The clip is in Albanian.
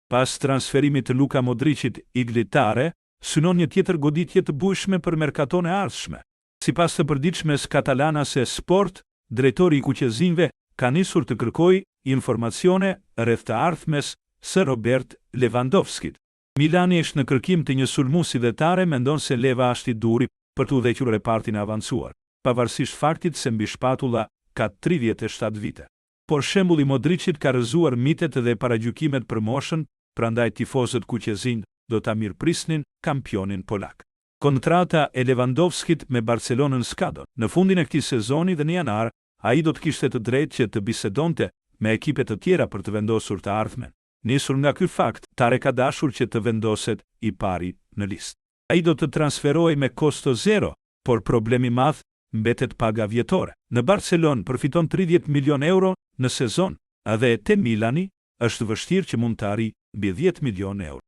Pas transferimit të Luka Modriqit, Igli Tare synon një tjetër goditje të bujshme për merkaton e ardhshme. Sipas të përditshmes katalanase Sport, drejtori i kuqezinjve ka nisur të kërkojë informacione rreth të ardhmes së Robert Lewandowskit. Milani është në kërkim të një sulmuesi dhe Tare mendon se Leva është i duhuri për të udhëhequr repartin e avancuar, pavarësisht faktit se mbi shpatulla ka 37 vite. Por shembulli i Modriçit ka rrëzuar mitet dhe paragjykimet për moshën, prandaj tifozët kuqezinj do ta mirëprisnin kampionin polak. Kontrata e Lewandowskit me Barcelonën skadon në fundin e këtij sezoni dhe në janar ai do të kishte të drejtë që të bisedonte me ekipe të tjera për të vendosur të ardhmen. Nisur nga ky fakt, Tare ka dashur që të vendoset i pari në listë. Ai do të transferohej me kosto zero, por problem i madh mbetet paga vjetore. Në Barcelonë përfiton 30 milionë euro në sezon dhe te Milani është vështirë që mund të arrijë mbi dhjetë milionë euro.